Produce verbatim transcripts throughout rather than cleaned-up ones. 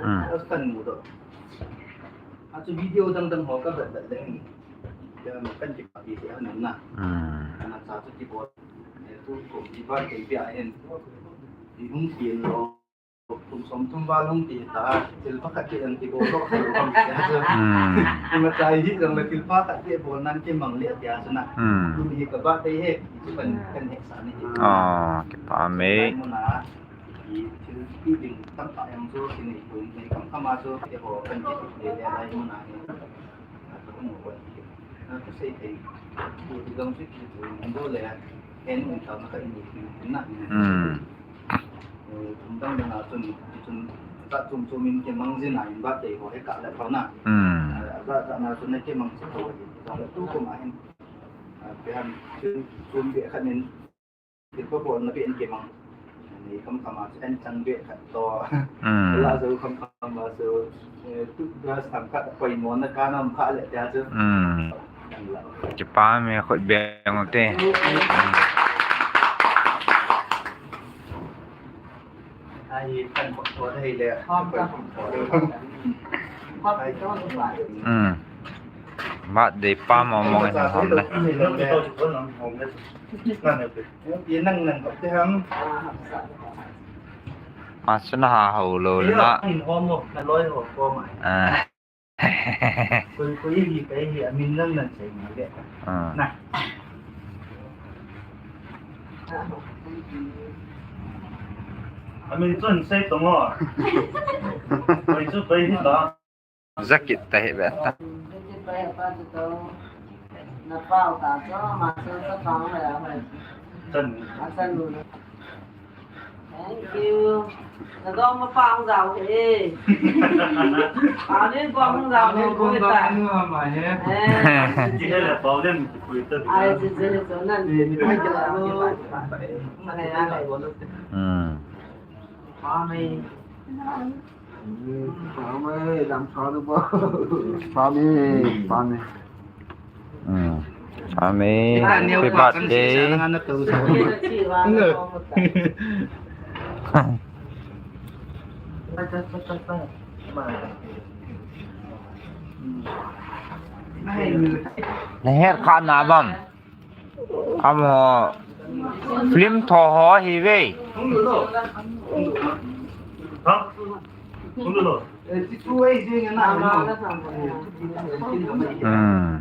Hmm. Achu kan mu doh. Achu video dang dang ho ka vet vet le hin. Kan kipapi ti ahin na. Hmm. Ana cha chu kibol. Eh, tu kum ti ba kei pia hin. Ti hung kin lo. Kum som thum val hung ti ta. Thil pha khat ti an ti bol lo. Hmm. Ima chai hi jong le thil pha khat ti bol nan kimang le ti achu na. Hmm. Tu hi ka ba te he. Kan, kan he sa ni. Ah, kipa me. Muna. Ki thil ti ding tamtah jong chu kinei poi, nei kam kam a chu keiho kan kiti le le lai muna hi. Ka mu poi. Ka sei thei. Ti ding jong chu kiti poi, mun do le. En un tao na ka ini na. Hmm. Eh, tum dang dang a chun, chun, ka chum chum in kimang jin a in ba te ho he ka le pha na. Hmm. Eh, ba ta na chun ne kimang se ho hi. Jong le tu kum a hin. Eh, pe han chun, chun be khat nin. Thil pha bol na be in kimang. Ni kam kam a, en chang be khat to. Hmm. La zo kam kam a zo, eh, toothbrush tham khat poi mo na ka nam kha le tia chu. Hmm. Kipa me khut beng u te. Hmm. Ai, kan khut to dei le. Khut to dei. Hmm. Mat dei pa mo mo ngai ham le. Pi nang nang ko te ham. Asun ha ho lo la. In ho mo, na loi ho ko mai. Ah. Koi, koi hi, koi hi, amin nang nang sei mai le. Ah. Na. Amin chun sei to mo. Koi chu koi hi la. Jakit ta hi be ta. Na pao ta cho, ma cho ta pao na ya. Thank you. Na dong ma pao jao he. Ani pao jao he ko ta. Ni he le pao le ni ko ta. Ai, ji ji cho nan. Ni ni pa ke la. Ma ne ya le. Hmm. Pa mai. Pame, dam sadu ba. Pame, pame. Hmm. Pame, happy birthday. Na her kha na bam. Amaho film tho ho hi ve. Hmm. Hmm.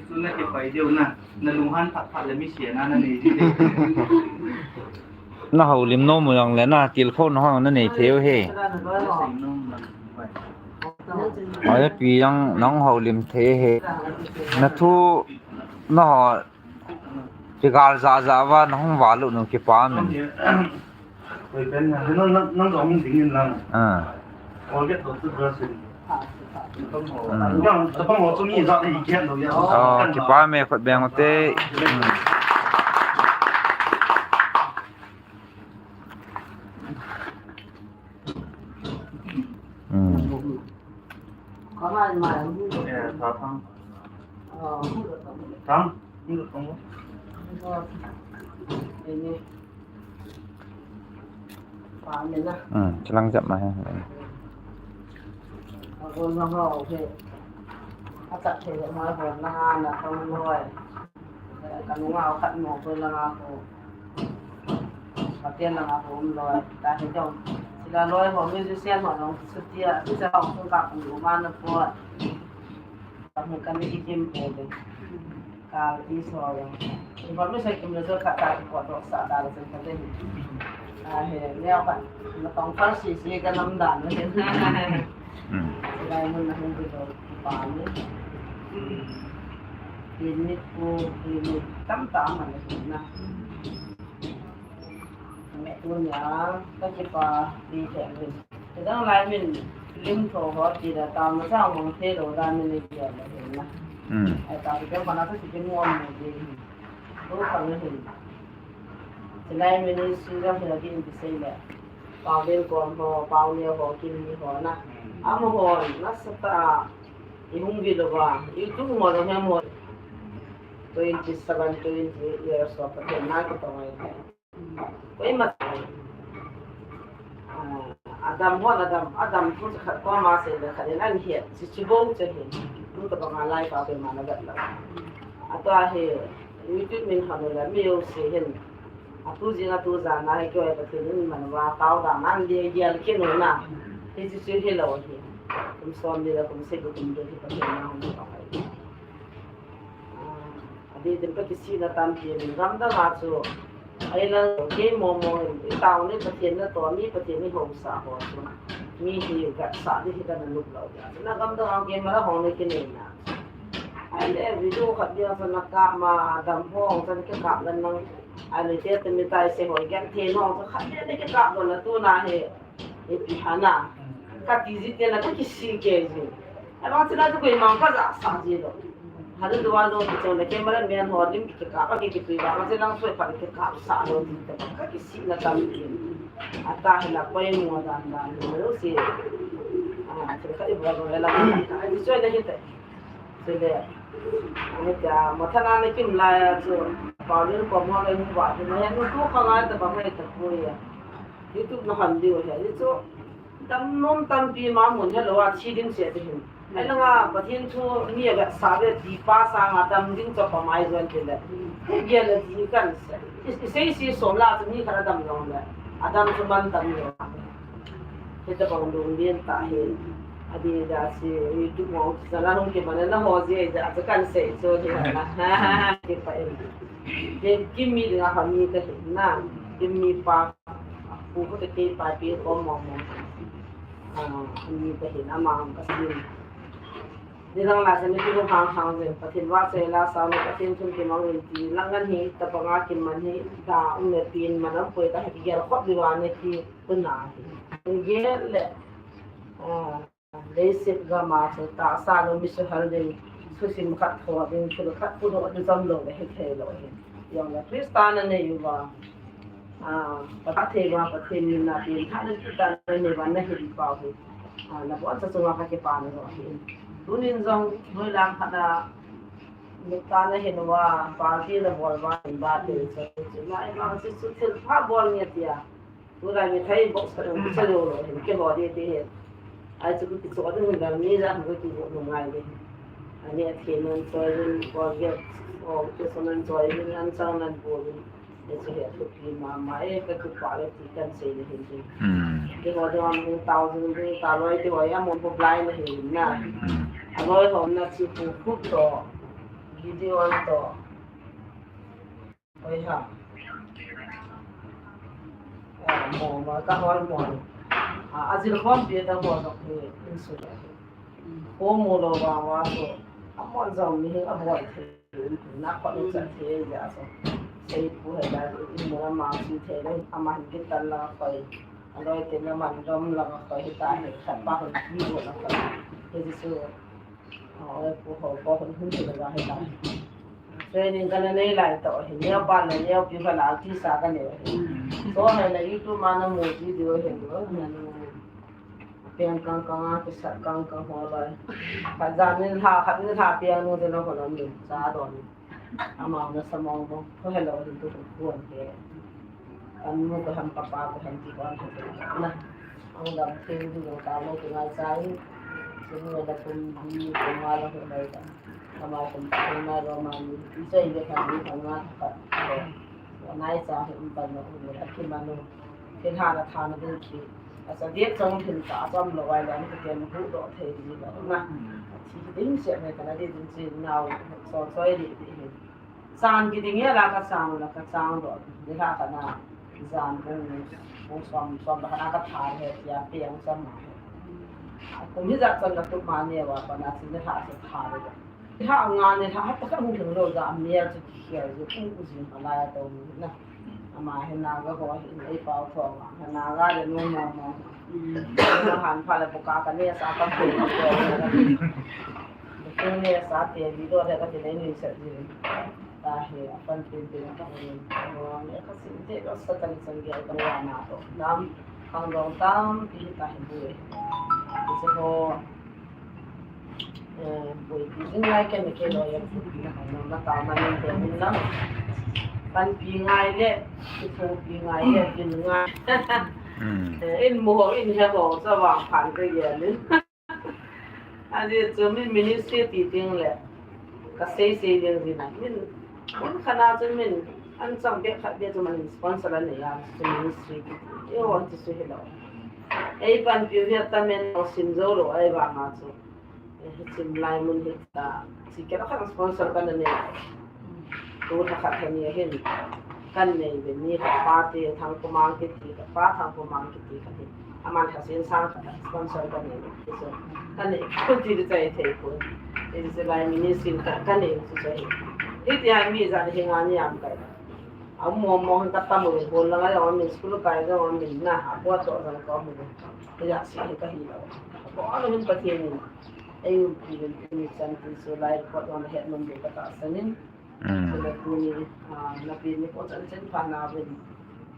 Chu na kipai deu na, na lunghan phat phat le mi sia na, na nei ding. Na houlim nom u jong le na tilkhouna ho na nei thei u he. Ai, pi jong nang houlim thei he. Na thu, na ho, kigal ja ja va, na hung va lu nu kipa min. Koi pen na, nang, nang, nang jong ding in lang. Ah. Koi ke thot tu bra sin. Hmm. Nang, tapang ho chu mi ja ni kian lo ya. Oh, kipa me khut beng u te. Hmm. Hmm. Ka mai mai. Eh, ta thang. Oh. Thang? Ni ko tong. Ini. Pa ni na. Hmm, chelang jap ma he. Ako na ho he. Atat he ma ho na na tong loi. Ka nunga khat mo ko langa ko. Pathen langa ko um loi. Ta he jong. Sila loi ho musician ho jong sutia. Sila ho ko ka ko ma na ko. Ka mu ka ni kim ko de. Ka ti so ya. Information kim le jo ka ta ko do sa ta le ka de. A he, ne ka. Na tong pa si si ka nam dan ne. Hmm. Lai mun na hung ko pa ni. Ini ko, ini tam tam na na. Me tu nia, ka kipa ti thei. Ti dang lai min, film tho ho ti da ta ma sa mong thei lo da min ni ti la hin na. Hmm. Ai ta ti ka mana ta ti mo mo ti. Tu ka ni hin. Ti lai min ni su da hin ti sei le. Pau den ko ho, pau ni ho, kin ni ho na. Ama ho, na sa ta. I hung vi lou va, YouTube mo lou hem mo. Twenty seven, twenty eight years of Pathen na ka tong ai. Koima. Ah, adam ho, adam, adam thu khat ko ma se le khat le nan hi. Si si bo che hi. Nu ta ba nga lai ka pe ma na gat la. Ata hi YouTube min ha lo la mi yo se hin. Atu jing atu jan na hi kyo ai Pathen in man va tao da nan le gial kin na. Hi si si hi lo hi. Kum som ni la kum se kum do hi Pathen na hung ko ai. Adeh din pa kisihna tampi min gamdang a chu. Ai lang kei momo hin, i tao ni Pathen na to, mi Pathen ni housa ho chu. Mi hi gatsah ni hi kana nup lou dia. Na gamdang a kei mala hong ni kinei na. Ai le video khat dia chu na kap ma dam hong chu na kikap lan lang. Ai le te te mi tai se hoi gen the hong chu khat dia na kikap lou na tu na hi. Ipi hana. Ka ti ji te na ka kisi ke ji. Ai bang chila tu koi mang ka ja sa ji lo. Hanu duwa lo ki chon le camera man ho lim ki ka ba ki ki tui ba. Bang chila soi pa ki ka sa lo ji ta ba. Ka kisi na tam ki. Ata hi la koi mo dan dan lo si. Ah, chila ka i ba lo la ka. Ai soi na hi te. Chila. Ani ta ma thana na kim la ya chu. Pa lin ko mo le ni ba. Ni ya nu tu ka ngai ta ba mai ta ko ya. YouTube na han diu he, ni chu tam nom tampi ma mun he lo a, thi ding se te hin. Ai langa Pathen thu mi a vet sa ve ti pa sanga tam ding chu pa mai jon te le. He ge le ti kan se. I, i sei si som la chu mi khat a dam lo le. A dam chu man tam lo. He ta bang dong dien ta he. A di da si YouTube mo sa la hung ke ma na ho je ja chu kan sei chu he na. Ke pa em. Ke kimi ding a ha mi ka he na. Kimi pa. Pu ko te kei pa pi ko mo mo. Ah, ani ka hin ama ka sin. Ni lang la sa ni ki hang hang zen Pathen va se la sa ni Pathen thun ki mang len ti lang an hi ta pa nga ki man hi da um ne tin man am poi ta ha ki ger khop di wa ne ki puna hi. Ger le. Ah. Leiset gam a chu tahsa lou mi suhal ding, thusim khat tho ding, thil khat pudoh ding jom lou le hithei lou ahi. Jong le Christa na nei uva, ah, Pathen thei uva, Pathen min na tin, tha na ti ta na nei uva, na hin pau hi. Ah, na bon cha chunga ka kipana lou ahi. Tunin jong, noi lang khat na, mit ta na hin uva, party na bol uva, hin ba te, so, chu na, i ma, chu, chu, thil pha bol nge tia. Tulai mithai box khat hung kicha lou lou hin, keiho ding ti hin. Ai chu kicho ding hin dang ni ja hung kibo nungai ding. Ani a thei nan choi ding, Colgate, o, kiso nan choi ding, an chang nan bo ding. Ni chu hi a thupi mama e, ka thupi le ti kan sei le hin ding. Hmm. Keiho ding a hung tao ding ding, tao loi ti ho a mon bo blai le hin na. Hmm. A loi ho na chu pu khup to, Gideon to. Oi ha. Ah, mo, mo, ka hol mo. Ah, ajil khom pi ta ho jong hi insu. Ko mo lou va va so. Amon jong mi hin aboi the. Na ko ni cha the ya so. Sei pu he la in mo ma si the le ama hin ki tan la ko. Aloi te na man dom la ko hi ta he. Khat pa ho ki bo la ko. He ji su. Oi, pu ho, pu ho, hun hun la he ta. Training ka na nei lai to hi, neo pa le neo pi pa la ti sa ka neo hi. So hi la YouTube ma na mu ti dio hi lo, na nu. Piang kang kang a, ki sat kang kang ho lai. Ka ja ni ha, khat ni ha piang nu de na ho lam ni, sa do ni. Ama na sa mong mong, ko he lo ni tu ko he. Kan mu ko ham pa pa ko ham ti ko ham ti na. Ang dam thei ding jong tao lou ti ngai chai. Chun ngai da kum li kum nga la hu lai da. Ama kum kum nga lo ma ni. I chai le khan ni khan nga khat. Nai cha hi um pan lo hu le a ki ma lo. Thil ha la tha na ding ki. A sa diet chong thil ta chom lo wai la ni ka ken hu lo thei ni lo na. Thi ding se me ka na di ding chi nau so choi di di hi. Chan kiti nge la ka chang la ka chang doh. Ni la ka na jan bung, bung som, som la ka na ka tha he tia piang som ma he. Kum hi jat chon ka tup ma ne va pa na chin ni la ka tha le. Ni la nga ni la ha ta ka hung thung lo ja mi ya chu ki khia ju ku ku jin ma la ya to ni na. Ama he na ga ho he ei pau tho ma. He na ga le no mo mo. Ni la han pha le pu ka ka ne sa ka ko. Kum ne sa te video le ka ti nei ni sa ji. Ta he a pan tin tin ka ni. Mo ne ka sin te lo sa tan san ge ka wa na to. Nam khang dong tampi ta he bu. Ti se ho. Eh, boipi jing lai ken, ken lawyer boipi na hoi na, na ta ma nin te mun lam. Panpi ngai le, kithopi ngai le, kin ngai. Hmm. Eh, in mu ho, in he ho, sa vang phan ka gel in. Ajeh chu min ministry ti ding le, ka sei sei ding jin a. Min, min khana chu min, an chang bek khat bek chu min sponsor an nei a, chu ministry ti. Eiho chu su hi lo. Ei panpi u hi a ta men lo sim zo lo, ei vang a chu. Eh, hiche lai mun hi ta, chi kei la khat sponsor kana nei. Tu lha khat lha ni hin. Kan nei ve ni khat pa te Thangkhomang kiti khat, pa Thangkhomang kiti khat hi. Aman lha sen sang khat sponsor kana nei ve. So, kana nei ko ti di chai thei ko. Hiche lai ministry khat kana nei chu chu hi. Hiti a mi ijat hi nga ni am kai. Aum mong mong ka tam u, hol langa jong aum in, school kai jong aum in, na ha, bua toh jong ka um in. Ka ja si hi ka hi lo. Ko anu hin Pathen in. Ei umpi in, ei mi chan tin su lai report jong na het nom diu ka tahsan in. Mm. Chu le tuni, ah, na pi ni ko chan chen pha na vin.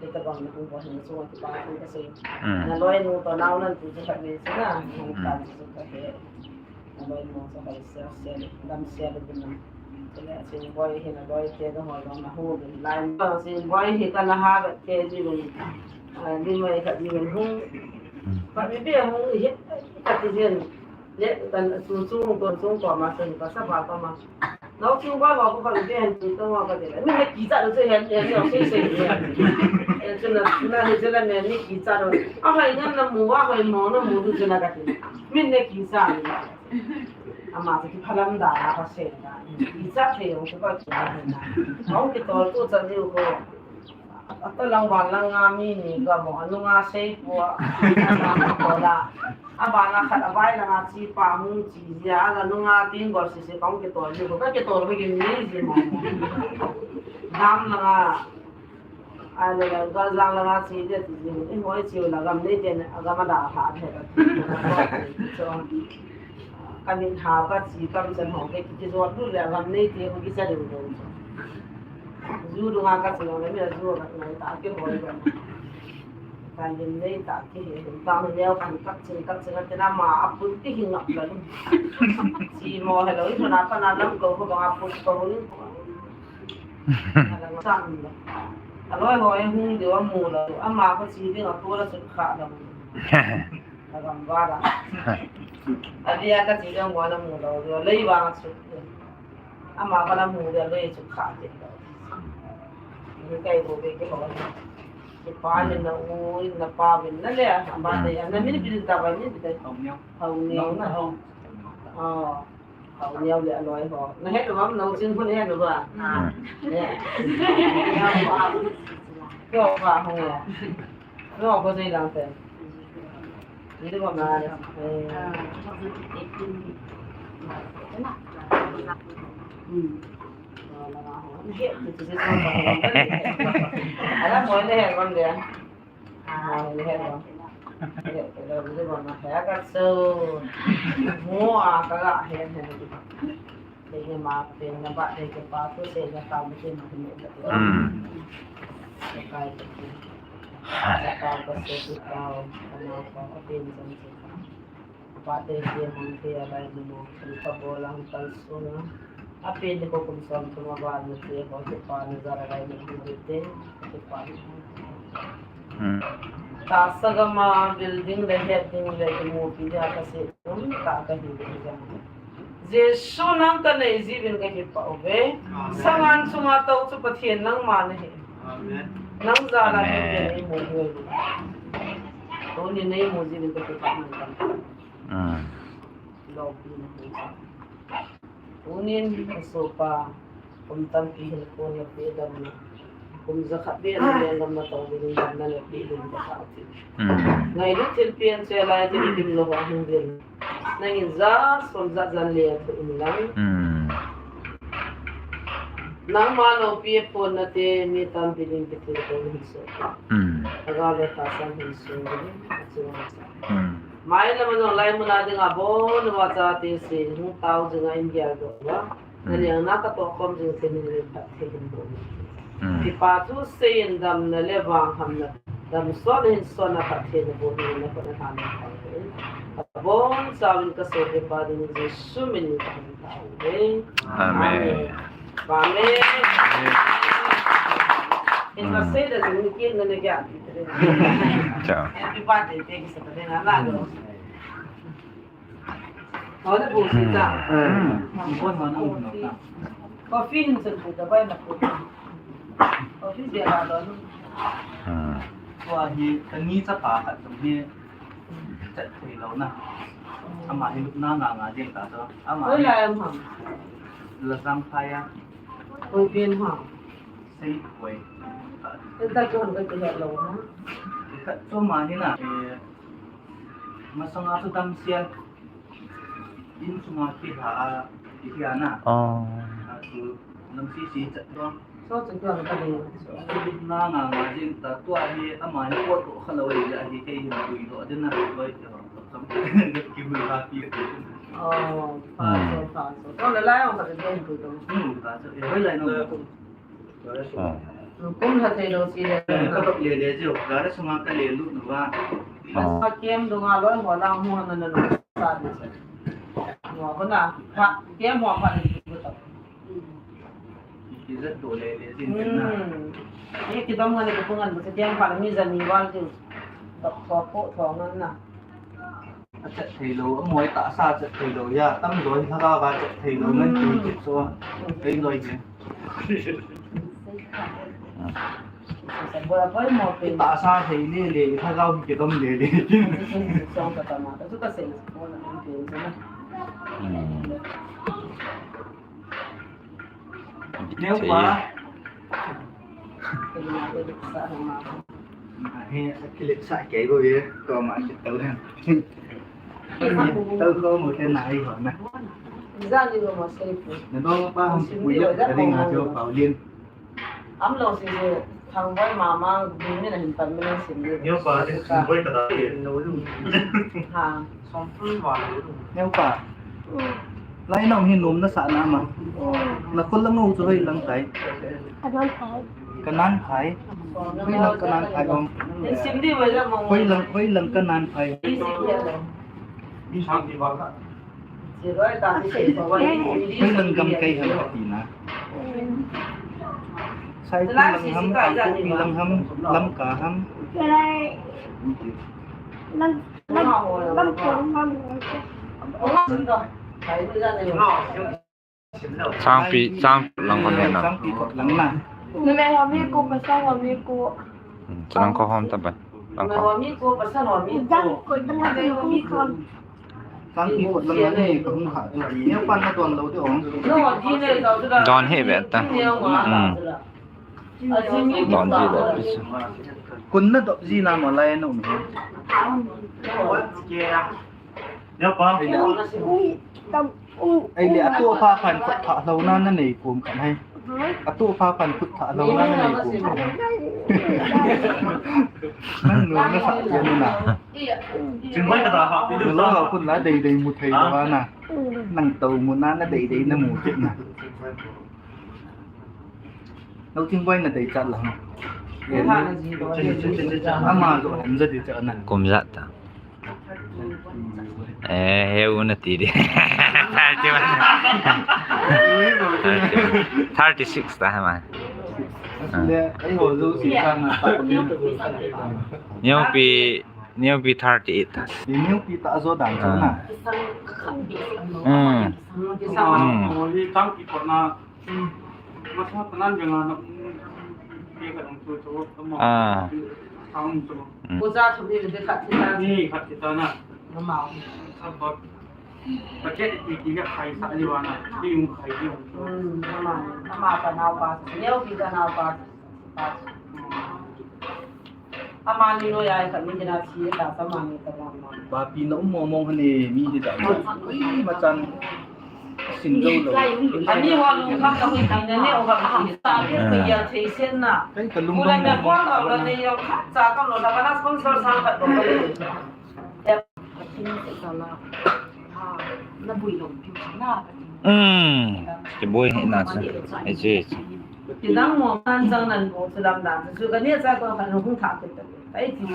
Te tabang na hung ko hin su ti pa ka sei. Mm. Na loi nu to nau nan tu chu ka ni chu na, hung kan chu ka he. Na loi mo sa kai sia sia le, dam sia le bin. Chule Chingboi hi na loi te na hoi lo na hu bin lai. Chingboi hi ka na ha ka te ji bin. Ah, ni mai ka ji bin hung. Ka mi be hung hi ka ti jin. Le kan chu chu ko chu ko ma sen ka sa ba ka ma. Nau Chingboi ho ko ka mi be han ti to ma ka ti le. Mi ne ki cha lo se han, han lo se se ni. Eh, chu na, na ni chu la ne ni ki cha lo. A hoi na na mu wa hoi mo na mu du chu na ka ti. Mi ne ki cha ni. Ama chu kiphalam dan a ka sei dan. Ichat thei jong chu ka chu dan a. Hung kitol tu chan diu ko. Atoh lang van lang a mi ni ka mo, anung a sei pua. Ko la. Aban a khat, avai lang a chi pa hung chi jia, a la nung a tin gol sisi ka hung kitol diu ko. Ka kitol ko gimnei ji mo. Dam lang a. Ahile la, Galjang langa che ding ati jin, i hoi cheu la gam nei te na, agam ada ha the la. So, ka min ha ka che kam chan ho ke ki jot lut le gam nei te ko ki cha ding ding. Ju dunga ka che le mi ju ka ngai ta ki hoi ba. Ka lim nei ta ki he, ta mi leo kan kap chin kap chin te na ma a pun ti hi ngap la. Chi mo hello, i na pa na lam ko ko ba pun ko ni. Aloi ho e hung diu amu lou, ama ko chi ding a tu la chu kha lou. Agam va la. Adia ka chi ding wa la mu lou, lei vang chu. Ama ko la mu dia lei chu kha ding lou. Ni kai bo be ke ho. Ki pa ni na u, na pa bin na le, ama de, na min bin ta ba ni de. Hau ni na. Ah. Hau niau le aloi ho. Na het lou am, nau chin hun het lou ba? Ah. Eh. Kyo ba hung ya. Lo ko sei lang te. Ni ko na. Eh. Hmm. Na het tu tu sei ko ba. Ala mo ne het bang de. Ah, ni het lo. Ni het lo, ni het lo, na het ka chu. Mo a ka ga het het. Te ni ma pe na ba te ke pa tu se na ka mo te ma ni. Hmm. Ka kai te. Ka ka se tu ka, ka ma ka ka pe ni sa ni. Pate te mang te alai ni mo, ka bol ang kalsuna. Api ni ko kum som tum a ba ni te ho te pa ni zara lai ni kum te, te pa ni. Hmm. Tahsa gam a building le het ding le kimupi dia ka se, um, ta ka hi de jang. Jesu nang ka nei jiuvin ka kipah uve. Amen. Sangan chunga tou chu Pathen nangma nahi. Amen. Nang jal a Amen. Pathen in mu mu. Tuni nei mu jiuvin ka kipah nang kan. Mm. Lopi na hi. Tunin, ka sopa, kum tampi hin kon na pe damna. Kum jakhat beh na lenggam na tong ding damna na pe ding ka ti. Mm. Ngailut thilpi anche lai thilpi lou a hung ding. Nangin ja som ja jan le thu in lang. Mm. Nangma loupi aphonna te mi tampi ding kithil ko hin so. Mm. Aga le tahsa hin so ding. Achu. Mm. Mai lama jong lai muna dinga bon uva chate sei, hung tao jinga in geldoh uva. Mm. Naliang na katoh khom jing thei in le phatthei in bol. Mm. Kipa thu seiyin damna le vanghamna, damsot hin sot na phatthei na bol in na kona tha na thang in. Bonchauvin kasei pa ding Jesu min in kahin thum e. Amen. Amen. Amen. In ka sei da jing ni kin na ne kya. Chao. Happy birthday te kisa ta na na. Ho da bu si ta. Hmm. Coffee hin sun bu da bai na bu. Coffee dia la lo. Hmm. Tua hi, kani chapa khat tum hi, chat thei lou na. Ama hi lupna nga nga ding ta chu. Ama hi. Koi lai am ham? Lajang phai a. Koi pen ham? Sei koi. Enta chu ham ka ti lou na. Ka chu ma hi na. Eh, masanga chu dam sia. In sunga kilha a, kilha na. Oh. A tu, lam sisi chat to. So, chat to, ka ding. Na, na, na, jin ta, tua hi, ama hi pot ko kha lou, ya hi, kei hi, bui lo, din na, bui lo, ya, sam, ki bui ha, pi. Oh, pa, so, pa, so. To, la, la, ka ding, bui to. Hmm, pa, so, eh, hoi lai no. Ah. Kum lha thei lou si le. Ka bak le le jiu, gari sunga ka le lut nu va. Ah. Ka kem dunga loi ho lang hu han na na sa ni. Mo ko na, pha, kem ho pha ni ko ta. Ki zat to le le jin na. Hmm. Ye ki dam ngan ko ngan ko kem pha mi zan ni wal jiu. Ko ko ko ngan na. A chat thei lou, a moi tahsa chat thei lou, ya, tam loi lhagao va chat thei lou, ngan tui chet so, ei loi ke. Tahsa thei le le, lhagao hi kidom le le. Hmm. Neo pa. He, a kilip sa kei bo ye, ko ma ki tau hen. Tau ko mo te na ai ho na. Za ni lo ma sei pu. Na do pa hom si pu ye, ta ding a jo Paulin. Am lo si je, thang bai ma ma, bu ni na hin pan mi na sim ni. Neo pa, thang bai ka da ye, no lu. Ha. Neo pa. Lai nong hi nom na sa na ma. Na khol lang u chu hoi lang tai. Kanan phai. Kanan phai. Hoi lang kanan phai om. Hoi lang, hoi lang kanan phai. Hoi lang gam kai ham ka ti na. Sai lang ham, Kangpokpi lang ham, Lamka ham. Lang Sangpi, sang lang kon hena. Sangpi kot lang na. Numei ho mi ko, pasal ho mi ko. Hmm, lang ko hom ta ba. Lang ko. Numei ho mi ko, pasal ho mi ko. Jang ko, jang ko, jang ko. Sangpi kot lang na ni ko hung ha. Neo pan na don lou de ong. Don hi be ta. Hmm. Don ji le, please. Kun na dop ji na mo lai no mi. Ai le, atu pha phan khut pha lou na na nei kum kan hai. Atu pha phan khut pha lou na na nei kum kan hai. Nang nu na sa ya ni na. Ching bai ka da ha. Lo ha kun la dei dei mu thei la na. Nang tau mu na na dei dei na mu kit na. Nau Thingvoi na dei chat lang. Ama jo hem ja di cha na. Kum ja ta. Eh, he u na ti di. Thirty-one. Thirty-six ta ma. Le, ai ho jo si sa na ta. Neo pi, neo pi thirty-eight ta. Neo pi ta jo dan cha na. Hmm. Hmm. Masa penan jangan nak dia kat orang tua cowok sama. Ah. Tahun tu. Hmm. Kuza tu ni dia kat kita. Ni kat kita nak. Nama. Sebab pakai di tiga kai sa di mana. Di yung kai di yung. Hmm, nama. Nama apa napa? Neo kita napa? Amani noi ai khat ni kina thi ta sa mani ta mama. Papi na um mong mong hani mi hi da. Ui, machan sin lo lo. Ani wa lu kham ka hui tang ne ne o ka sa bi ko ya thei sen na. Kai ka lung dong mong mong ta lo ne yo khat cha ka lo na ka na sponsor sang khat lo. Hmm. Ki boi hi na chu. Ai chu. Ki dang mo kan chang nan bo chu lam dan chu ka ni cha ko kan hung tha ke ta. Ai ti.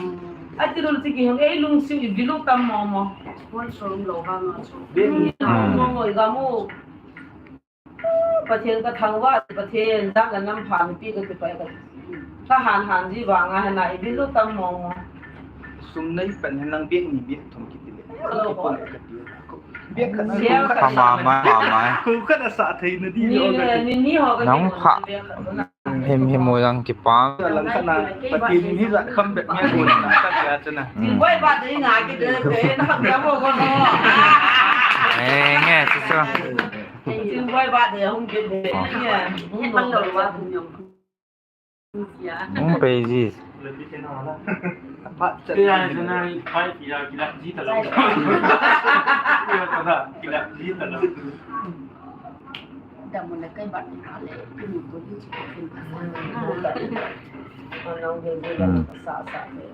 Ati lul tiki hong ei lungsiu i bilu tam mo mo. Sponsor um lo ha nga chu. Bing. Mo mo i gamu. Pathen ka thangvah, Pathen, jang ka nam pha mi pi ka kipai ka. Ka han han ji vang a hena, i bilu tam mo mo. Sum nei pan hen lang bek ni bek thum kiti le. Hello, ko. Bek khat na. Sia ka. Mama, mama. Ko ka na sa thei na di. Ni, ni, ni ho ka. Nang pha. Him, him mo jang kipang. Lang khat na, Pathen ni jat kham bek ni ko na ka ya chana. Jing boi ba de nga ki de, de na kham ya mo ko no. Eh, nge, si so. Jing boi ba de hung ki de. Nge, hung no lo wa hung yong. Hung pe ji. Kila, kila, kila, ji ta lo. Kila, kila, kila, ji ta lo. Damuna kai bat ni kale, ini ko ni chiko kin. Anong gel gel sa sa le.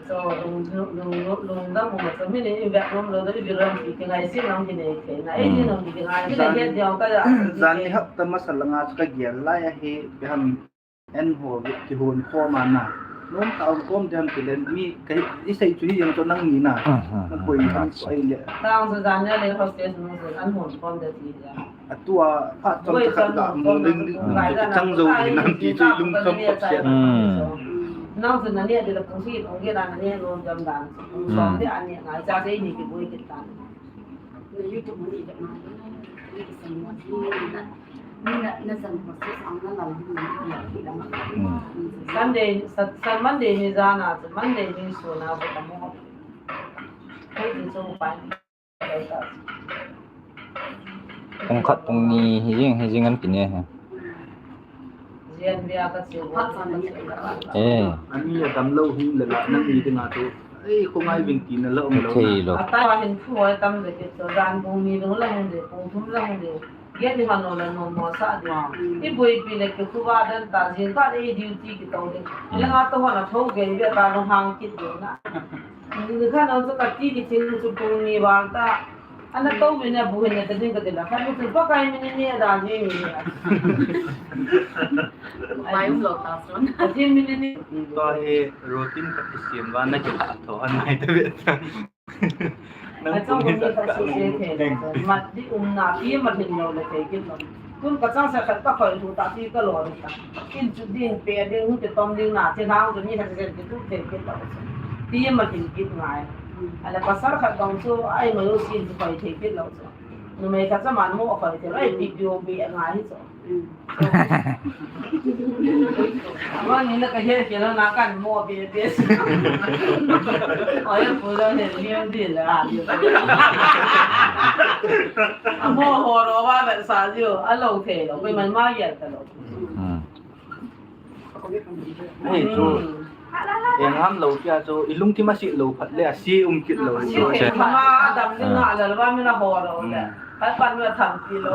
So, lung, lung, lung, lung dam mo sa mi ni, i bek nom lo da, i bilang ki, ki ngai si nang ki nei ke na, eh, ni nang ki ngai, ki nei ke diang ka ya. Jan ni hap ta masa langa chu ka gel lai ahi, beham en ho, ki hon khom a na. Nom ta hon khom diam ti len, mi, ka, i sei chu hi yang chu nang ni na. Mhm. Nang koi ni kan chu ai le. Tang chu jan ni le hostes nung chu an hon khom de ti ya. Atua, phat chang khat ga mo ling ling, chang jo ni nan ti chu lung kham khop se. Hmm. Nang chu na ne de la kung si ong ge na ne lo jam dan. Hmm. Song de an ne ngai cha se ni ki boi ki tan. Na YouTube mo ni de ma. Ni ki sang mo ni na. Ni na, na sang mo se ang na la ni ni ya ki la ma. Hmm. Sunday, Sa-, Sa-, Monday ni jana, Monday ni so na so ka mo. Hei ti chu pai. Pung khat pung ni hi jing, hi jing an kine he. Eh. Ani adam lo hi le la nang ni dinga tu. Ei, ko ngai vin ti na lo lo. Thei lo. Ata hin phu ai tam de ke to dan pung ni lo la hung de, pung thum la hung de. Ge ni han lo la no mo sa de. I boi pi le ke khu va dan ta jing ka de duty ki to de. Le nga to ha na tho ge be ta lo hang kit de na. Ni kha nang chu ka ti ki ching chu pung ni val ta. Ana to mi na bu hin na ta ding ka ti la. Kha ni chu pa kai mi ni ni da ni mi ni. Mai um lo ta son. Ka ti mi ni ni. Ka he routine ka ti siam va na ki la tho an nai ta ve ta. Nang a chang pung ni ka sa se se the. Mat di um na ti ma hin lo le thei ki lo. Tun ka chang sa khat ka khoi thu ta ti ka lo ri ta. Kin chu ding pe ding hu te tom ding na ti hang chu ni khat se ke tu te ke ta. Ti ma tin kit ngai. Ala pasal khat dong chu ai ma yo sin chu khoi te ke lo chu. Nu me ka cha man mo khoi te ai ti bio bi ngai chu. Ama ni na ka he ke lo na kan mo be be. Oi pu lo ne ni di la. Amo ho ro wa ba sa ju, a lo thei lo, koi man ma ya ta lo. Hmm. Hei chu. Eng ham lo kia chu, i lungthim a si lo phat le, a si um kit lo. Si thei ma dam ni na la ba mi na ho lo le. Ka pan mi tham ti lo.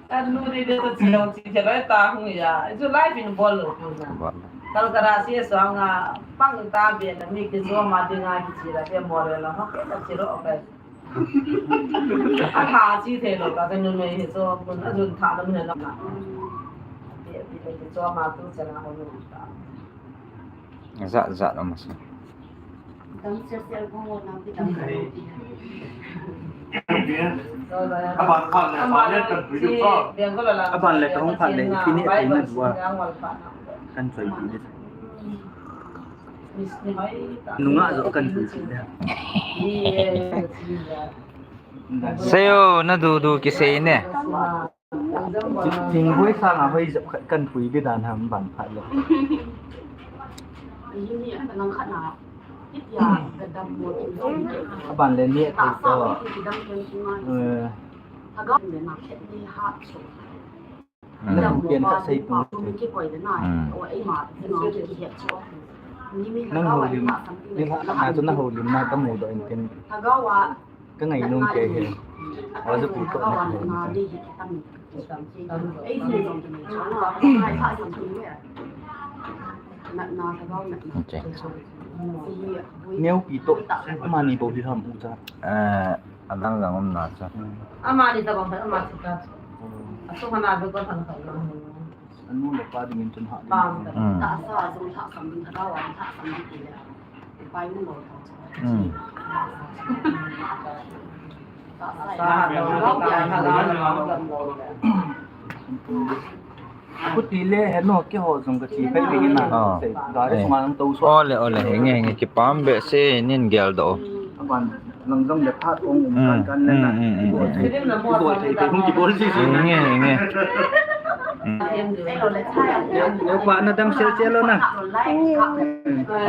Kan nu ni de to chi lo chi che lo ta hu ya. Chu life in bol lo. Bol. Tal kara si so nga pang ta be na mi ki zo ma dinga ki chi la te mo re lo ha ke ta chi lo ka. A tha chi thei lo ka, ka nu mei hi zo kun a jun tha lo mi na na. Ti, ti, ti zo ma tu cha na ho nu ta. Jat jat a um a si. Dam sel sel ko na ti dam. Aban phat le, phat le kan pui ko. Aban le ka hung phat le, ti ne ti na dua. Kan choi ti ne. Nunga jo kan pui ti ne. Seo, na du du kisei ne. Thing hoi sang a hoi jep khat kan pui di dan ham ban phat le. Aban le ni thei to. Eh. Na hu pian khat sei pung. Hmm. Nang ho lim, ni la na chu na ho lim na ka mu do in tin. Ka ngai nung ke he. Wa zu pu ko na. Okay. Neu pi to, ama ni bo hi ham u cha. Eh, adang dang um na cha. Ama ni ta bang, ama cha ta. Asu kana be ko thang thang. Anu le pa dingin chun hah ding. Pang. Hmm. Tahsa jong lhahsam ding, thadou a lhahsam ding ti le. Pai mu lo ta chu. Hmm. Tahsa lo, lo, lo, lo, lo. Kuti le he no, keiho jong kache phei phei na. Ah. Gari sunga nang tou so. Ole, ole, henge, henge, kipah behseh, nin geldoh. Aban, lang jong le phat ong um kan kan le na. Hmm, hmm, hmm, hmm. Kibol thei, kibol thei, hung kibol ji ji. Henge, henge. Hmm. Neo pa na dam sel sel lo na.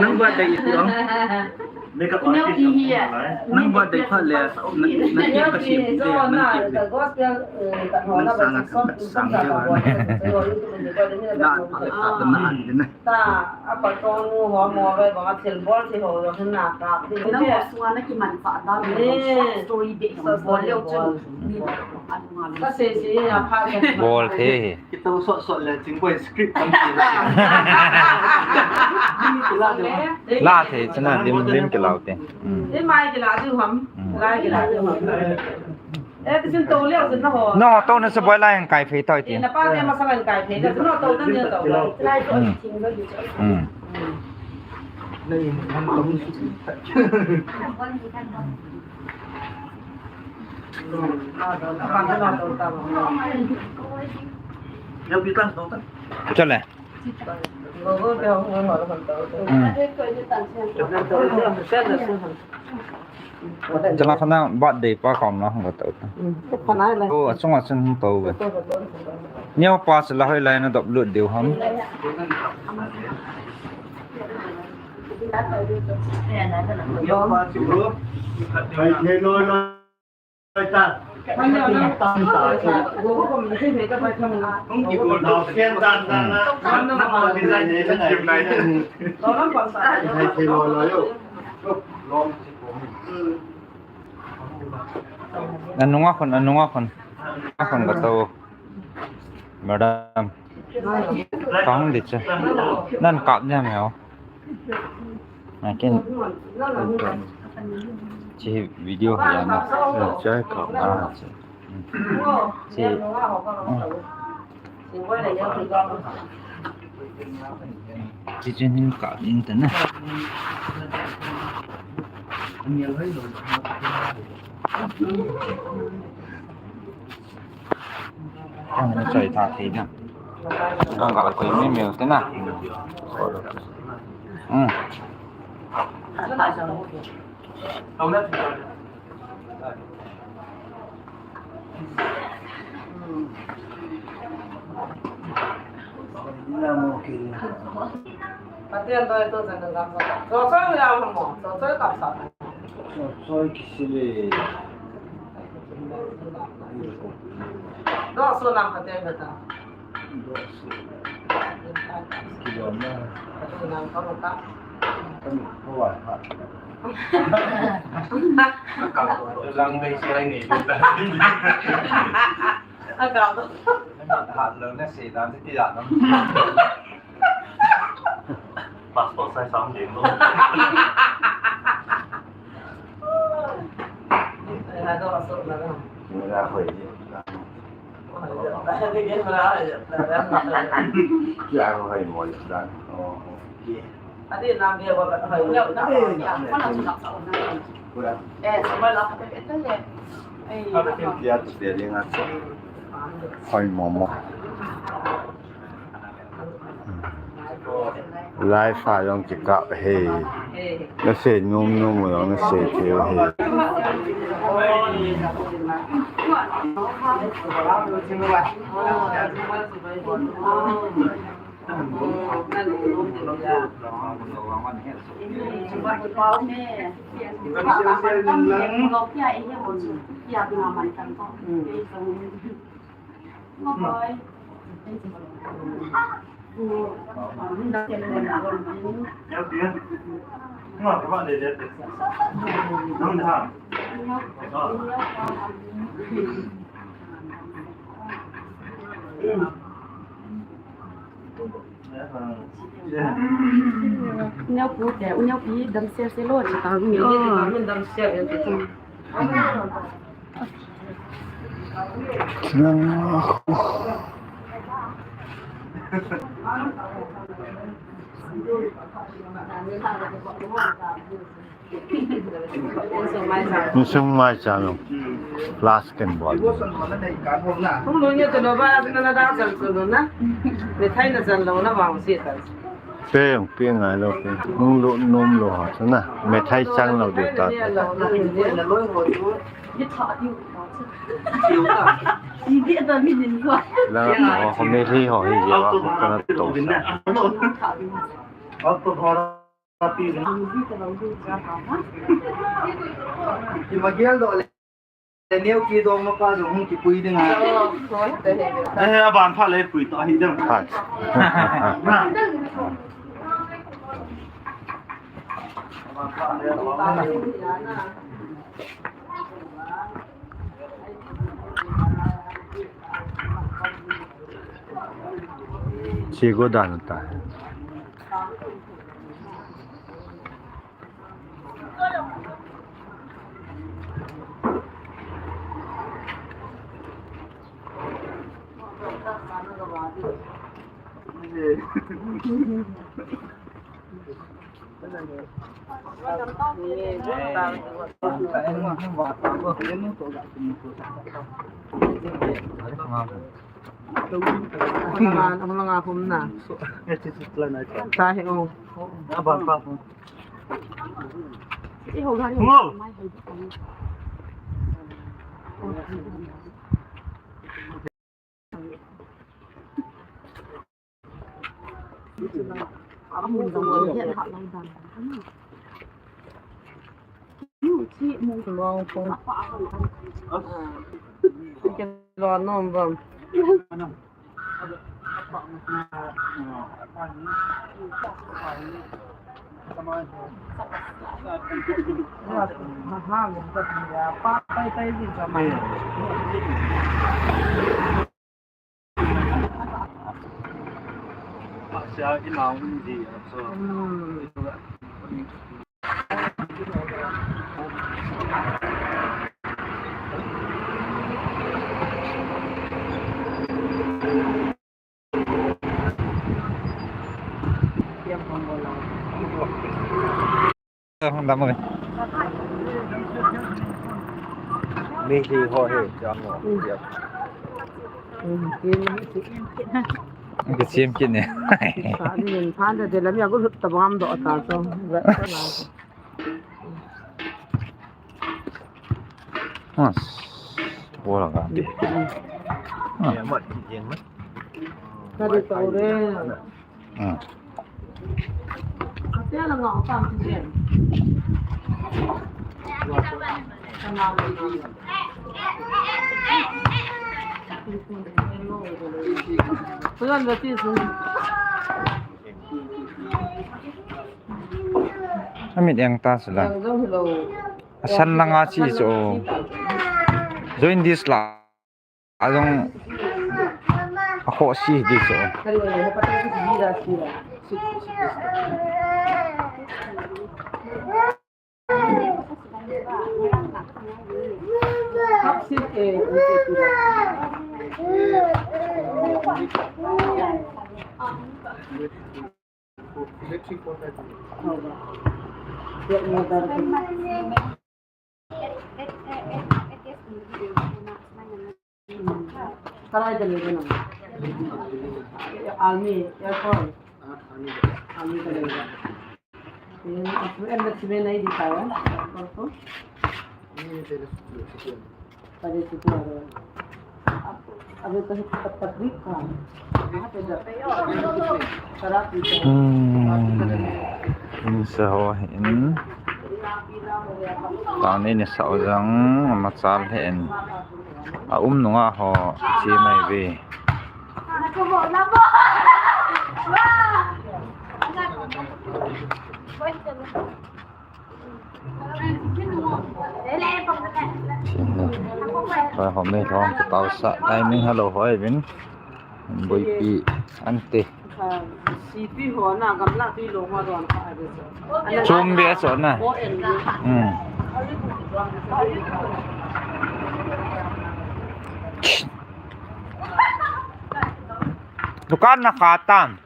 Nang birthday ipi ong? Makeup artist. Nang birthday phat le, na, na cake kasem te, nang cake le. Nang sang a sang le ba. Na phat le phat na an le na. Ta, a patong nu ho mo ve bang a thil bol thei ho jong hin na kap ding. Nang ho sunga na kimanchah dan, ni short story beh jong bol leu chun ni a lunga le. Ka sei sei a pha ka bol thei. Kitou sot sot le ching boi script tam ti. La thei chuna lim lim kilau te. Hmm. Ni mai kila diu ham. Hmm. Lai kila diu ham. Eh, kisin to leo sin na ho. No, to na sa boi lai ang kai phei toi ti. Eh, na pa ne masang ang kai phei, na no to na ne to. Hmm. Hmm. Chale. Hmm. Chala khana birthday pa kom na hung ka tou ta. Hmm. Khana le. Oh, achung achung hung tou ve. Neo pa chala hoi lai na dop lut diu ham. Anunga khun, anunga khun. Akhun ka tou. Madam. Kang di che. Nan kap niam heo. Nakin. Che video ha ya na. Che kap na che. Che. Che che nin kap in ta na. Ang na choi tha thei na. Ang ka koi mi mi te na. Hmm. Patient toh ito sa nang kapsa. So, so, ya mo. So, so, kapsa. So, so, kisile. Do so nang patient beta. Do so. Kilo na. Patient nang kapsa. Kan ko wa ha. Lang dai si ai ni. Agak tu. Hat lo na se dan ti ya no. Passport size sam ding lo. Ai, ha, do so na. Mura hoi. Mura hoi. Mura hoi. Mura hoi. Mura hoi. Adi nam dia ba ka thoi. Mana tu nak sa ona. Eh, sama lah kata kata le. Eh, apa? Dia tu dia dia ngah. Hoi momo. Live a jong kikap he. Na sei nom nom jong na sei thei he. Neo pu te, u neo pi dam se se lo, che ta neo pi dam se se. Nang. Insung mai cha lo. Plus ken bol. Hung lo nia tu lo ba, na na da chan tu lo na. Mithai na chan lo na ba si ta. Pe, pe ngai lo pe. Hung lo nom lo ha chu na. Mithai chang lo de ta. La ho, ho me thi ho hi ya ba ko na to sa. Ki magel do le. Neo ki dong ma pa dong hung kipui ding a. Eh, aban pha le pui to hi ding. Pha. Sigo dan ta. Ang langa hum na. Tahi, oh. Abang pa. Ngo. Hong dam oi. Mi hi ho hi, jam ho. Ki sim kin ne. Sa ni nin phan da de lam ya ko lut ta bam do ta so. Mas. Bola ka. Ah. Ka de to re. Ah. Amit eng ta sila. Asan langa chi chu. Join this la. Ajong akhoh si di chu. Karai ka lei na. Army, airport. Army ka lei. Em, em na sime nai di tawa. Airport ko. Pare chuti aro. Abe to hit pat pat ri ka. Hmm. In sa ho hin. Tang ni ni sa o jang ma chal hin. A um nunga ho chi mai ve. Hoi, home lhom ka tao sa, timing hello hoi vin. Boipi ante. Chum be a chon na. Hmm. Dukan na kha tam.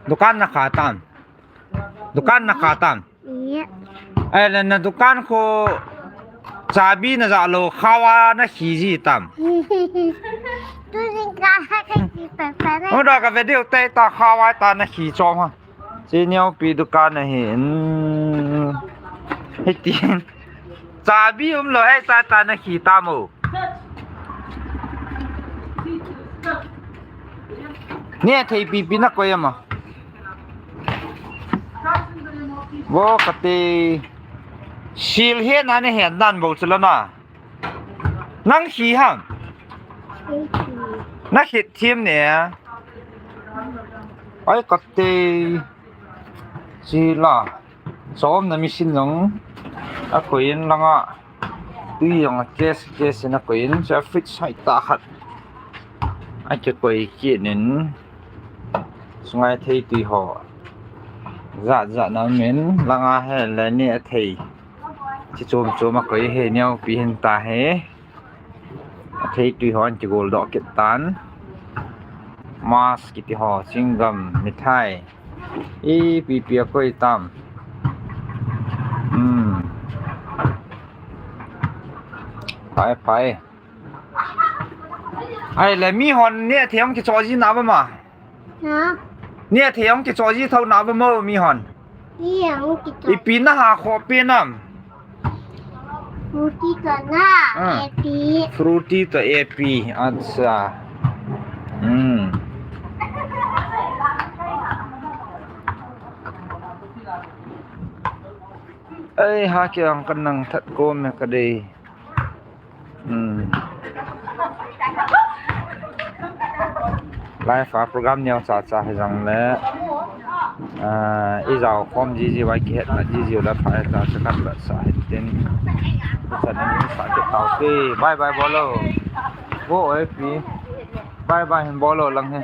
Dukan na kha tam. Dukan na kha tam. Iya. Ai, na, na dukan ko chabi na ja lo khawa na khi ji tam. Tu jing ka ha ka ki pa pa na. Unda ka video te ta khawa ta na khi chom ha. Chi neo pi dukan na hi. Hitin. Chabi um lo hai ta ta na khi tam o. Ne thei pipi na koi ama. Vo kate. Sil he na ne he nan bo chula na. Nang hi ham. Na hit thim ne. Ai kate. Sila. Som na machine jong. A koi in langa. Tui jong a case, case in a koi in, cha fridge hai ta khat. A cha koi kit in. Sungai thei tui ho. Za, za na min, langa he le ni a thei. Chi chom chom a koi he, neo pi hin ta he. A thei tui ho an chi gol do kit tan. Mas kiti ho, chingam, mithai. Ipi pi a koi tam. Hmm. Pai, pai. Ai, le mi hon ne thei hong kicho ji na ba ma? Ha? Ne thei hong kicho ji tho na ba mo mi hon? Ni hong kicho. Ipi na ha kho pi nam? Fruity to na, ah. A P. Fruity to A P, acha. Hmm. Ei, ha ke ang kan nang that ko me ka dei. Hmm. Live a program neo cha cha hi jang le. Ah, i jao khom ji ji vai ki het na ji ji la pha ta sa kan la sa het tin. Sa ni sa ke tau ke. Bye bye bolo. Bo oi pi. Bye bye hin bolo lang he.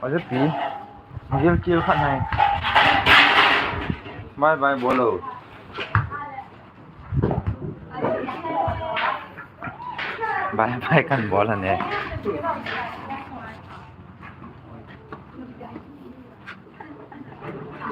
Oi pi. Gil kil khat hai. Bye bye bolo. Bye bye kan bol ane.